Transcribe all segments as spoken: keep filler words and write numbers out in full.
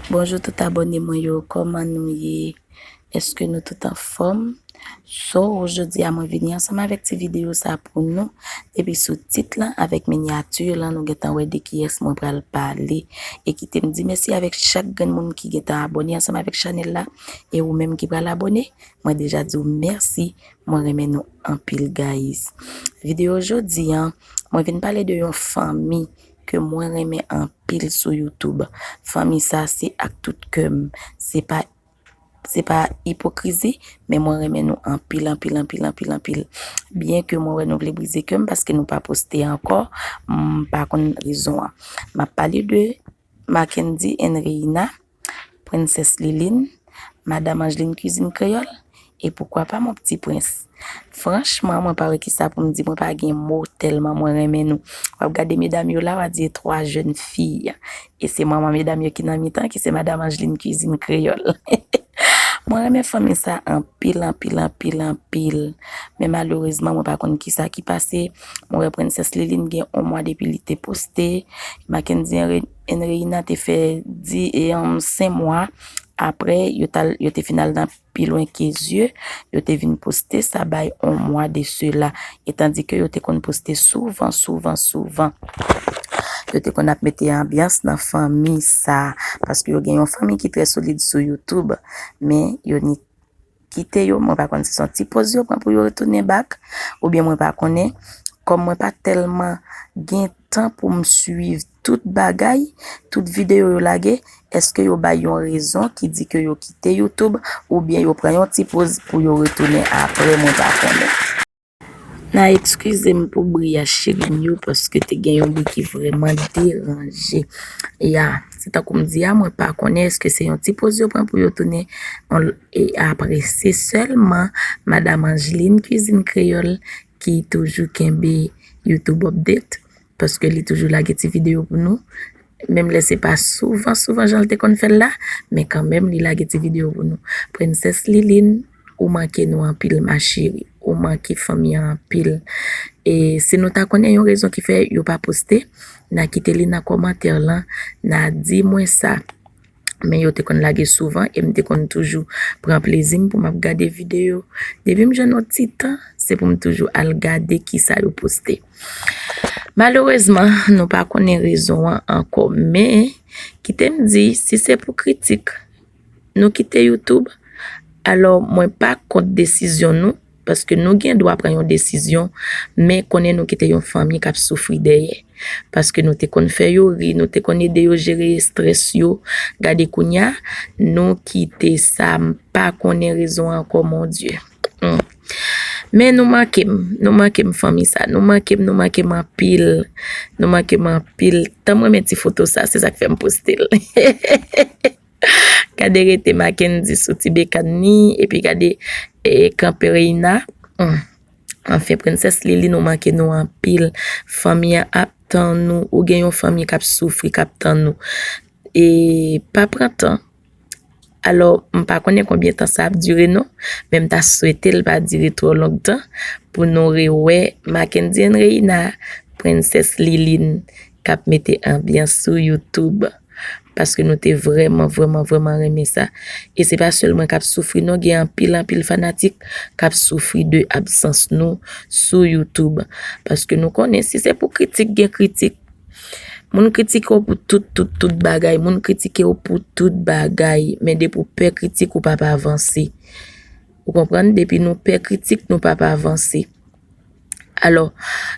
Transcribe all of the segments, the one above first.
Bonjou tout abòne mwen yo, kòman nou ye? Èske nou tout anfòm? So, jodi a mwen vini ansanm avèk ti videyo sa pou nou. Depi sou tit lan avèk minyati lan, nou gentan wè de kiyès mwen pral pale. E kite m di mèsi avèk chak grenn moun ki gentan abòne ansanm avèk chanèl la. E ou menm ki pral abòne, mwen deja di w mèsi. Mwen renmen nou anpil, guys. Videyo jodi a, mwen vin pale de yon fanmi ke mwen renmen anpil sou YouTube. Fanmi sa se ak tout kè m. Se pa, se pa ipokrizi, men mwen renmen nou anpil, anpil, anpil, anpil, anpil. Byen ke mwen wè nou vle brize kè m paske nou pa poste ankò, m pa konn rezon an. M ap pale de Mackendy and Reina, Prensès Liline, Madanm Angeline Cuisine Créole, e poukwa pa mon pti prens. Franchman, mwen pa wè kisa pou m di, mwen pa gen mo tèlman mwen renmen nou. W ap gade medam yo la, w a di e twa jèn fi. E se manman medam yo ki nan mitan, ki se Madanm Angeline Cuisine Créole. Mwen renmen fanmi sa anpil, anpil, anpil, anpil. Men malerezman, mwen pa konn kisa ki pase. Mwen wè Prensès Liline gen yon mwa depi li te poste. Mackendy and Re-, and Reina te fè di, e, um, senk mwa. Apre, yo t al, yo te fin al nan pi lwen ke zye, yo te vin poste sa bay yon mwa de sela. E tandike yo te konn poste souvan, souvan, souvan. Yo te konn ap mete anbyans nan fanmi sa, paske yo gen yon fanmi ki trè solid sou YouTube, men yo ni kite yo, mwen pa konn si se yon ti poz yo pran pou yo retounen back, oubyen mwen pa konnen, kòm mwen pa tèlman gen tan pou m swiv tout bagay, tout videyo yo lage, èske yo bay yon rezon ki di ke yo kite YouTube, oubyen yo pran yon ti poz pou yo retounen apre, mwen pa konnen. N a eskize m pou bri a, cheri m yo, paske te gen yon bri ki vrèman deranje. Ya, se tankou m di a, mwen pa konnen èske se yon ti poz yo pran pou yo tounen. On, e apre, se sèlman Madanm Angeline Cuisine Créole ki toujou kenbe YouTube update, paske li toujou lage ti videyo pou nou. Menm lè se pa souvan, souvan jan l te konn fè l la, men kanmenm li lage ti videyo pou nou. Prensès Liline, ou manke nou anpil, ma chérie. Ou manke fanmi an anpil. E si nou ta konnen yon rezon ki fè yo pa poste, n a kite li nan kòmantè lan, n a di mwen sa. Men yo te konn lage souvan e m te konn toujou pran plezi m pou m ap gade videyo. Depi m jwenn yon ti tan, se pou m toujou al gade kisa yo poste. Malerezman, nou pa konnen rezon an ankò, men kite m di, si se pou kritik, nou kite YouTube. Alò, mwen pa kont desizyon nou, paske nou gen dwa pran yon desizyon, men konnen nou kite yon fanmi k ap soufri dèyè. Paske nou te konn fè yo ri, nou te konn ede yo jere estrès yo. Gade kounye a, nou kite sa, m pa konnen rezon an ankò, mon Dieu. Hmm. Men nou manke m, nou manke m fanmi sa, nou manke m, nou manke m anpil, nou manke m anpil. Tan m renmen ti foto sa, se sa k fè m poste l. Gade rete Mackendy sou ti bekàn ni, epi gade, e, kanpe Reina. Hmm. Anfen, Prensès Liline, nou manke nou anpil. Fanmi an ap tann nou. Ou gen yon fanmi k ap soufri, k ap tann nou. E pa pran tan. Alò, m pa konnen konbyen tan sa ap dire non, men m ta swete l pa dire twò long tan pou nou rewè Mackendy and Reina, Prensès Liline, k ap mete anbyans sou YouTube. Paske nou te vrèman, vrèman, vrèman renmen sa. E se pa sèl mwen k ap soufri non, gen anpil, anpil fanatik k ap soufri de absans nou sou YouTube. Paske nou konnen si se pou kritik, gen kritik. Moun kritike w pou tout, tout, tout bagay. Moun kritike w pou tout bagay. Men depi w pè kritik, ou p ap avanse. Ou konprann? Depi nou pè kritik, nou p ap avanse. Alò,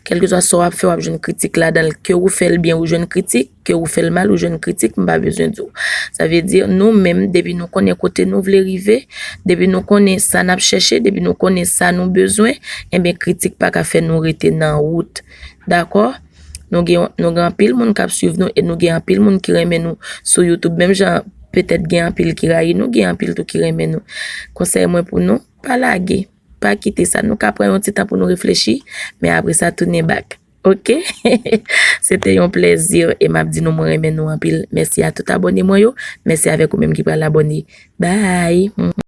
kèlkeswa sa w ap fè, w ap jwenn kritik ladan l. Ke ou fè l byen, ou jwenn kritik. Ke ou fè l mal, ou jwenn kritik, m pa bezwen di w. Sa vle di, nou menm, depi nou konnen kote nou vle rive, depi nou konnen sa n ap chèche, depi nou konnen sa nou bezwen, enben, kritik pa ka fè nou rete nan wout. Dakò? Nou gen, nou gen anpil moun k ap swiv nou e nou gen anpil moun ki renmen nou sou YouTube. Menm jan petèt gen anpil ki rayi nou, gen anpil tou ki renmen nou. Konsèy mwen pou nou, pa lage. Pa kite sa. Nou ka pran yon ti tan pou nou reflechi, men apre sa, tounen back. Oke? Se te yon plèzi e m ap di nou mwen renmen nou anpil. Mèsi a tout abòne mwen yo. Mèsi avèk ou menm ki pral abòne. Bye!